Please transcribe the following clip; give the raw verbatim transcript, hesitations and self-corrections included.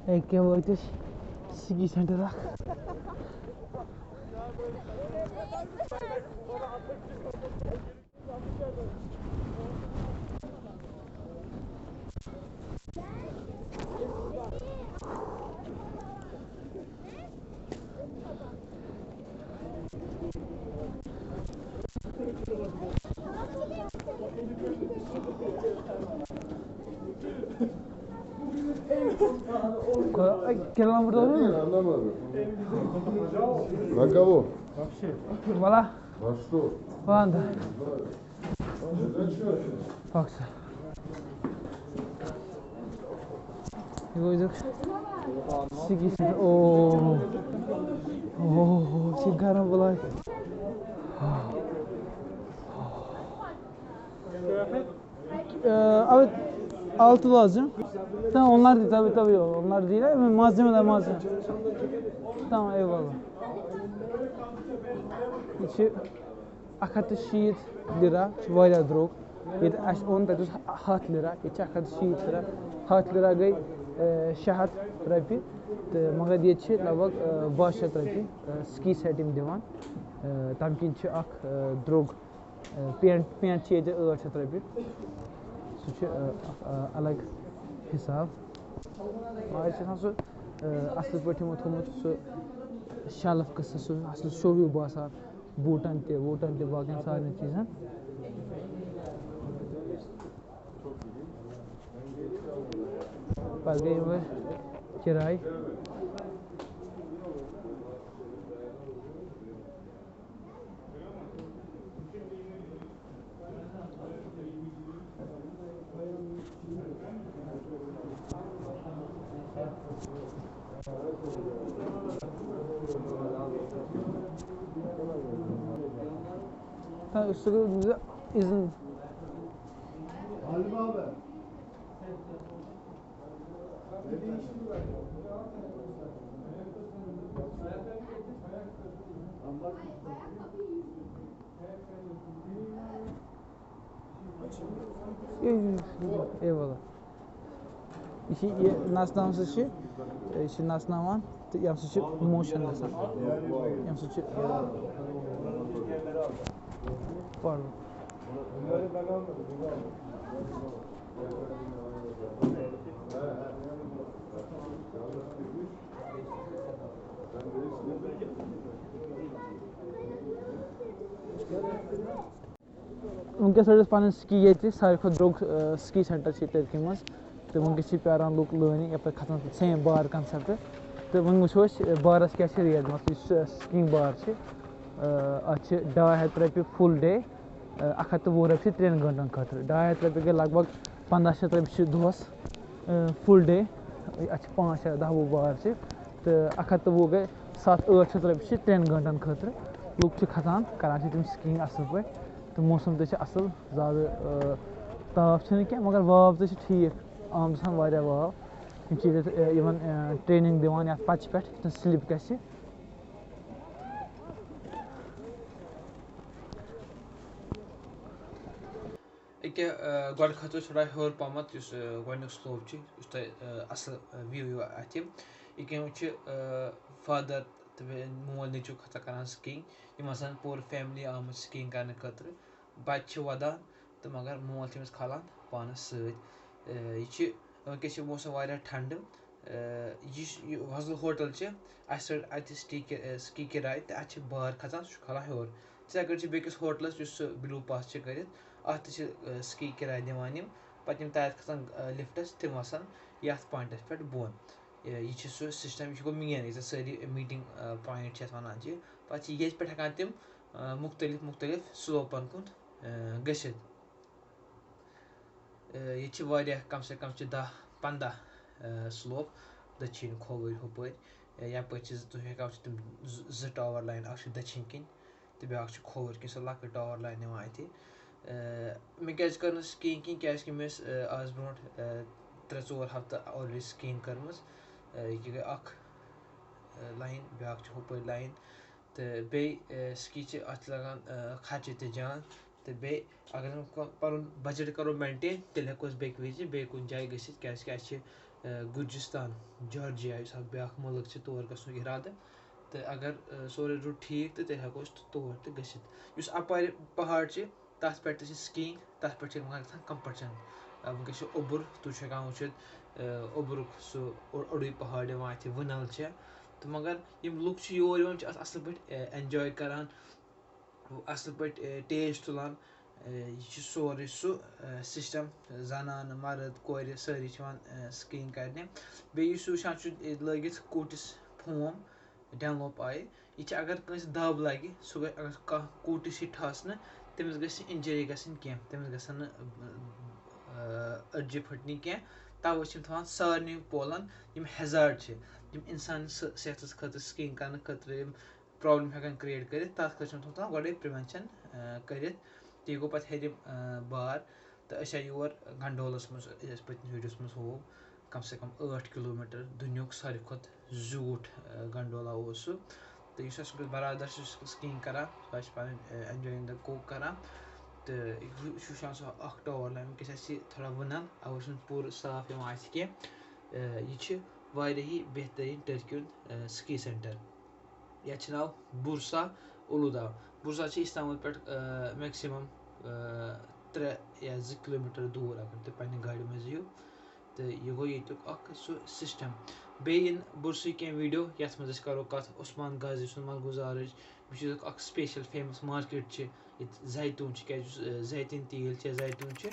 أکیٛاہ وٲتۍ أسۍ سِکی سینٹر اکھ۔ Anlamadım. На кого? Вообще. Вала. На что? Ванда. Факса. Его язык. Сиги, сиги. О. О, сигара была. Э, а вот altı lazım. Tamam, onlar değil, tabii, tabii, onlar değil. Malzemeler, malzeme. Tamam, eyvallah. İçi اَکھ ہَتھ تہٕ شیٖتھ لیٖرا چھُ واریاہ درٛوگ۔ ییٚتہِ اَسہِ اوٚن، تَتہِ اوس ہَتھ لیٖرا، ییٚتہِ چھِ اَکھ ہَتھ تہٕ شیٖتھ لیٖرا۔ ہَتھ لیٖرا گٔے، اَ، شےٚ ہَتھ رۄپیہِ، تہٕ مگر ییٚتہِ چھِ لگ بگ، اَ، باہ شیٚتھ رۄپیہِ، اَ، سِکی سیٹ یِم دِوان۔ اَ، تَمہِ کِنۍ چھِ اَکھ، اَ، درٛوگ، اَ، پینٹ، پینٹ چھِ ییٚتہِ ٲٹھ شیٚتھ رۄپیہِ۔ سُہ چھُ، اَ، اَکھ، اَ، الگ حِساب۔ مگر یہِ چھُ آسان سُہ، اَ، اَصٕل پٲٹھۍ یِمو تھوٚمُت سُہ شیلف قٕصہٕ، سُہ اَصٕل شو ہیوٗ باسان۔ بوٗٹَن تہِ، ووٗٹَن تہِ، باقیَن سارنٕے چیٖزَن۔ پَتہٕ گٔے یِمَے کِراے۔ Tamam, üstü izin. Eyvallah. یہِ چھِ یہِ نَژناونہٕ سۭتۍ چھِ، یہِ چھِ نَژناوان تہٕ ییٚمہِ سۭتۍ چھِ موشَن گژھان۔ ییٚمہِ سۭتۍ چھِ، pardon۔ وٕنکیٚس رٔٹ اَسہِ پَنٕنۍ سِکی ییٚتہِ، ساروی کھۄتہٕ درٛوگ، آ، سِکی سینٹر چھِ تٔرکی منٛز۔ تہٕ وٕنکیٚس چھِ پیاران لُکھ لٲنہِ یَپٲرۍ کھسان same بار concept۔ تہٕ وۄنۍ وٕچھو أسۍ، آ، بارَس کیٛاہ چھِ ریٹ، مطلب یُس، آ، سِکِنگ بار چھِ، آ، اَتھ چھِ ڈاے ہَتھ رۄپیہِ full day، آ، اَکھ ہَتھ تہٕ وُہ رۄپیہِ چھِ ترٛٮ۪ن گٲنٛٹَن خٲطرٕ۔ ڈاے ہَتھ رۄپیہِ گٔے لگ بگ پنٛداہ شیٚتھ رۄپیہِ چھِ دۄہَس، آ، full day۔ اَتھ چھِ پانٛژھ شےٚ دَہ وُہ بار چھِ، تہٕ اَکھ ہَتھ تہٕ وُہ گٔے سَتھ ٲٹھ شیٚتھ رۄپیہِ چھِ ترٛٮ۪ن گٲنٛٹَن خٲطرٕ۔ لُکھ چھِ کھسان، کران چھِ تِم سِکِنگ اَصٕل پٲٹھۍ، تہٕ موسم تہِ چھِ اَصٕل، زیادٕ، آ، تاپھ چھُنہٕ کینٛہہ، مگر واو تہِ چھِ ٹھیٖک، آمٕژ آسان واریاہ واو۔ یِم چھِ ییٚتٮ۪تھ، آ، یِمن، آ، training دِوان یَتھ پَچہِ پٮ۪ٹھ، یُتھ نہٕ slip گژھِ۔ أکیٛاہ، آ، گۄڈٕ کھسو أسۍ تھوڑا ہیوٚر پَہمَتھ، یُس، آ، گۄڈٕنیُک slope چھُ، یُس تۄہہِ، آ، اَصٕل، آ، view یِیو اَتھِ۔ یہِ کیٛاہ چھِ، آ، father تہٕ بیٚیہِ مول نیٚچوٗ کھسان کران سِکِنگ۔ یِم آسان پوٗرٕ family آمٕژ سِکِنگ کرنہٕ خٲطرٕ۔ بَچہٕ چھِ وَدان تہٕ مگر مول چھُ أمِس کھالان پانَس سۭتۍ۔ اے، یہِ چھِ، وٕنکیٚس چھِ موسم واریاہ ٹھنڈٕ۔ اے، یہِ چھُ، یہِ وۄزُل ہوٹل چھِ، اَسہِ رٔٹ اَتہِ سِٹی کہِ-، اے، سِکی کِراے تہٕ اَتہِ چھِ بار کھسان، سُہ چھُ کھالان ہیوٚر۔ یِتھَے کٲٹھۍ چھِ بیٚکِس ہوٹلَس، یُس سُہ blue pass چھِ کٔرِتھ، اَتھ تہِ چھِ، اے، سِکی کِراے دِوان یِم۔ پَتہٕ یِم تَتٮ۪تھ کھسان، اے، لِفٹَس، تِم وَسان یَتھ پوینٹَس پٮ۪ٹھ بۄن۔ یہِ، یہِ چھِ سُہ system، یہِ چھُ گوٚو main، ییٚتٮ۪تھ سٲری meeting، آ، point چھِ یَتھ وَنان چھِ۔ پَتہٕ چھِ ییٚتہِ پٮ۪ٹھ ہٮ۪کان تِم، آ، مُختٔلِف مُختٔلِف slopeن کُن، آ، گٔژھِتھ۔ آ، ییٚتہِ چھِ واریاہ، کم سے کم چھِ دَہ پنٛداہ، آ، slope دٔچھِنۍ کھووٕرۍ ہُپٲرۍ۔ آ، یَپٲرۍ چھِ زٕ، تُہۍ ہٮ۪کان وٕچھِتھ تِم زٕ، زٕ tower line، اَکھ چھِ دٔچھِنۍ کِنۍ تہٕ بیٛاکھ چھِ کھووٕرۍ کِنۍ، سۄ لۄکٕٹ tower line یِوان اَتہِ۔ آ، مےٚ کیٛازِ کٔر نہٕ skiing کِہیٖنۍ؟ کیٛازِکہِ مےٚ ٲس، آ، آز برونٛٹھ، آ، ترٛےٚ ژور ہفتہٕ already skiing کٔرمٕژ۔ آ، یہِ گٔے اَکھ، لایِن، بیٛاکھ چھِ ہُپٲرۍ لایِن۔ تہٕ بیٚیہِ سِکی چھِ اَتھ لَگان خرچہِ تہِ جان۔ تہٕ بیٚیہِ اگر وۄنۍ پَنُن بَجَٹ کَرو مینٹین، تیٚلہِ ہٮ۪کو أسۍ بیٚکہِ وِزِ بیٚیہِ کُنہِ جایہِ گٔژھِتھ، کیٛازِکہِ اَسہِ چھِ گُجِستان، جارجیا، یُس اَکھ بیٛاکھ مُلک چھِ، تور گژھنُک اِرادٕ۔ تہٕ اگر سورُے روٗٹ ٹھیٖک، تہٕ تیٚلہِ ہٮ۪کو أسۍ تور تہِ گٔژھِتھ۔ یُس اَپارِ پہاڑ چھِ، تَتھ پٮ۪ٹھ تہِ چھِ سِکیٖنگ، تَتھ پٮ۪ٹھ چھِ مگر گژھان کَمپَٹشَن۔ وٕنکیٚس چھُ اوٚبُر، تُہۍ چھِو ہٮ۪کان وٕچھِتھ، اوٚبرُک سُہ اوٚڑُے پہاڑ یِوان اَتھِ، وٕنَل چھِ۔ تہٕ مگر یِم لُکھ چھِ یور یِوان، چھِ اَتھ اَصٕل پٲٹھۍ اٮ۪نجاے کَران، اَصٕل پٲٹھۍ ٹیسٹ تُلان۔ یہِ چھُ سورُے سُہ سِسٹَم، زَنانہٕ، مَرٕد، کورِ، سٲری چھِ یِوان سِکیٖنگ کَرنہِ۔ بیٚیہِ یُس وٕچھان چھُ، ییٚتہِ لٲگِتھ کوٗٹِس فوم، ڈٮ۪نلوپ آیہِ۔ یہِ چھِ اگر کٲنٛسہِ دَب لَگہِ، سُہ گژھِ، اگر کانٛہہ کوٗٹِس یی ٹھاسنہٕ، تٔمِس گژھِ اِنجری گژھٕنۍ کینٛہہ، تٔمِس گژھن نہٕ أڈجہِ پھٕٹنہِ کینٛہہ۔ تَوَے چھِ یِم تھاوان سارنٕے پولَن، یِم ہیزارڈ چھِ، یِم اِنسان سٕہ-، صحتَس خٲطرٕ، سِکیٖنگ کَرنہٕ خٲطرٕ یِم پرابلم ہٮ۪کان کریٹ کٔرِتھ، تَتھ خٲطرٕ چھِ یِم تھاوان گۄڈَے پرٛوینشَن کٔرِتھ۔ تہٕ یہِ گوٚو پَتہٕ ہیٚرِم بار۔ تہٕ أسۍ آے یور گنڈولَس منٛز، یَتھ پٔتمِس ویٖڈیوَس منٛز ہوو، کم سے کم ٲٹھ کِلوٗ میٖٹر دُنیاہُک ساروی کھۄتہٕ زیوٗٹھ گنڈولا اوس سُہ۔ تہٕ یُس اَسہِ برادر چھُ سِکیٖنگ کران، سُہ چھُ پَنٕنۍ اینجویِنگ دا کوک کران۔ تہٕ یہِ چھُ وٕچھان سُہ اکھ ٹاور لایِن، وٕنکیٚس آسہِ یہِ تھوڑا وٕنَل، اَوَے چھُنہٕ پوٗرٕ صاف یِوان اَتھِ کینٛہہ۔ یہِ چھِ واریاہ بہتریٖن ٹرکی ہُنٛد سِکی سینٹر۔ یَتھ چھِ ناو بُرسا اُلوٗدا۔ بُرسا چھِ اِسلام آباد پٮ۪ٹھ میکسِمم ترٛےٚ یا زٕ کِلوٗ میٖٹر دوٗر، اگر تُہۍ پننہِ گاڑِ منٛز یِیِو۔ تہٕ یہِ گوٚو ییٚتیُک اکھ سُہ سِسٹم۔ بیٚیہِ یِن بُرسٕکۍ کینٛہہ ویٖڈیو، یَتھ منٛز أسۍ کرو کَتھ عثمان غازی سُنٛد ملگُزارٕچ۔ بیٚیہِ چھُ ییٚتیُک اکھ سپیشل فیمس مارکیٹ چھِ، ییٚتہِ زیتوٗن چھِ، کیازِ یُس زیتوٗن تیٖل چھِ، زیتوٗن چھِ۔